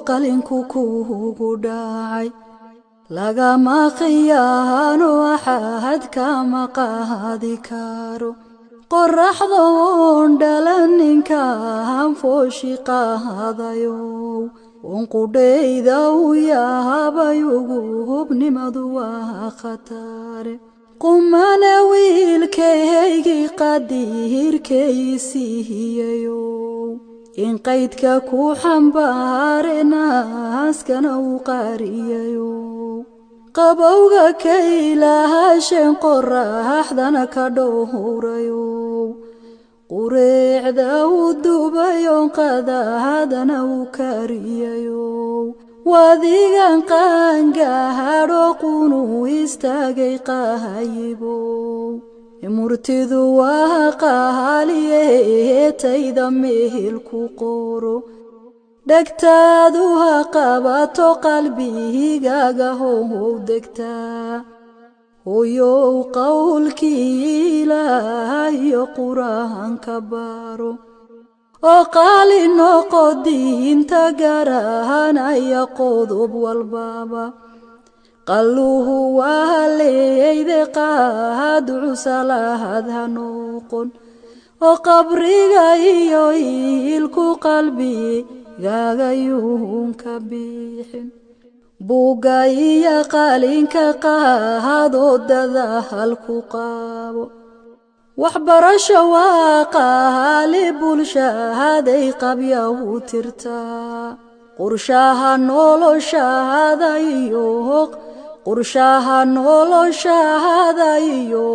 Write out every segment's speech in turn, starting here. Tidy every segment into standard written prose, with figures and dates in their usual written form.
Qalinku kuugu dhacay lagama khiyaano, axad kama qaadi karo. Qoraxdoon dhalaninkaan fooshi qaadayow, unqudhayda u yaabay, ugu hubnimadu waa khatare. Qumana wiilkaygii qadiirkay siiyayow, in qaydka ku xambaare naaskana u qaariyayow, qabowga kaylahasheen qoraxdana ka dhowrayow, qureecda u dubayoon qadaadana u kariyayow, wadigan qaangahadho qunu istaagay qahayibow. Murtidu waa qaaliye, tayda mehel ku qoro, dhegtaadu ha qabato, qalbigaaga how degtaa. Hooyow, qowlkii Ilaah iyo Qur-aanka baro, oo qaali noqo diinta garanaya qodob walbaba. Qalluhu waa leeyde, qaaducu salaad ha noqon, oo qabriga iyo iilku qalbigaagayuun ka bixin. Buugga iyo qalinka qaadoo dadahal ku qabo. Waxbarasho waa qaali, bulshahaday qabya u tirtaa. Qorshaha noloshaada iyo qorshaha noloshaada iyo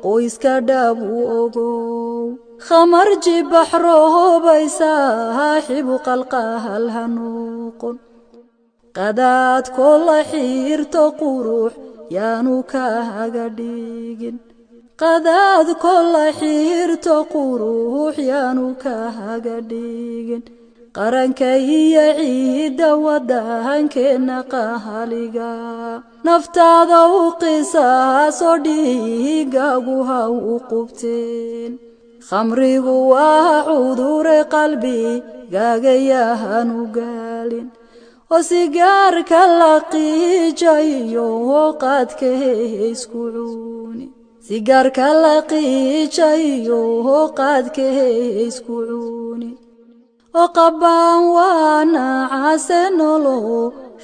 qoyska dhab u ogow. Khamarji baxroobay saaxibu qalqahal ha noqon. Qadaadkoo la xiirto qurux yaanu kaaga dhigin, qadaadkoo la xiirto qurux yaanu kaaga dhigin. Qaranka iyo ciidda waddankeenna qahaliga naftaada u qisaaso, dhiigagu ha u qubteen. Khamrigu waa cudure, qalbigaagayaanu gaalin, oo sigaarka la qiijayo qaadka isku cuuni, sigaarka la qiijayo qaadka isku cuuni. Oo qabbaan waa nacase, nolo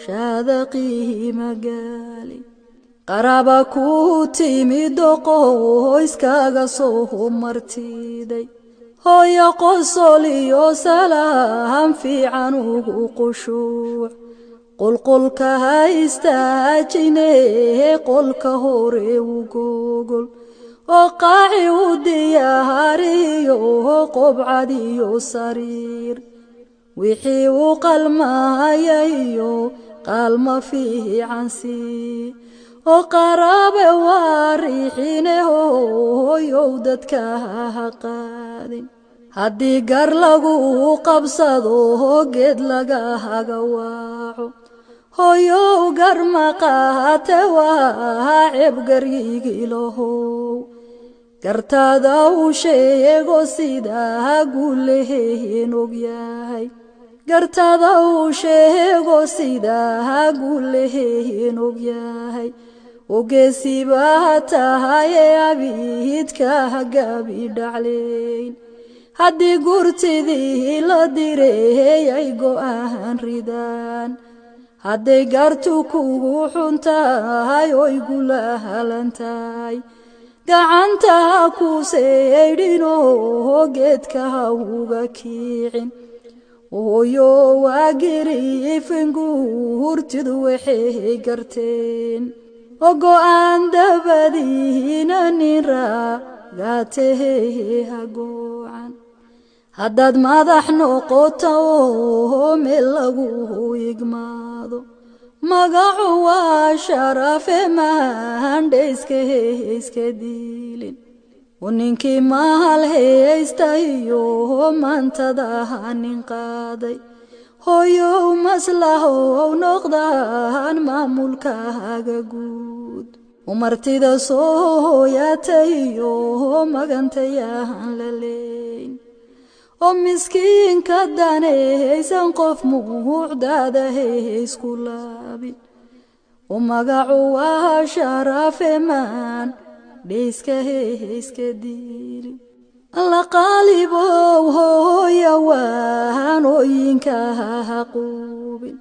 shaada qiima gaali. Qaraba ku timido qoyskaaga soo martiday, hooyo qosol iyo salaam fiican ugu qushuuc. Qolqolka ha istaajine, qolka hore u gogol, oo qaaci u diyaariyo qobcad iyo sariir, wixii u qalmaaya iyo qaalma fiican sii, oo qaraabe waa riixine. Hooyow, dadka ha qaadin. Haddii gar lagu qabsado, geed laga haga waaco. Hooyow, gar maqaate waa ceeb garyigiilahow. Gartaada u sheego sidaa guuleheen ogyahay, gartaada u sheego sidaa guuleheen ogyahay. Ogeesibaa tahaye, abiidka hagabi dhacleyn. Haddii gurtidii la direey ay go'aan ridaan, hadday gartu kugu xun tahay oy gulahalan tahay, gacanta ha ku seydhinoo geedka ha uga kiicin. Hooyo, waa giriifin guurtidu waxay garteen, oo go'aan dabadiina nin raagatehe ha goocan. Haddaad madax noqoto oo meel lagu igmaado, magacu waa sharafe, maandhayska iska diilin. Ninkii mahal haysta iyo maantadaha nin qaaday, hooyow, maslahow noqdaan maamulkaaga guud. Umartida soo hooyatay iyo magantayahan la leyn, Oo miskiinka danaysan qof muhuucdaada isku laabin, oo magacu waa sharafemaan dheyska iska diilin. Alla qaalibow hooya waanooyinka ha quubin,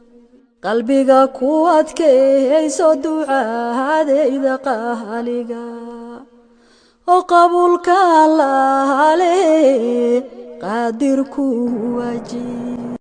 qalbiga ku adkayso ducaadayda qaaliga oo qabuulka Allaale qaadirku wajiib.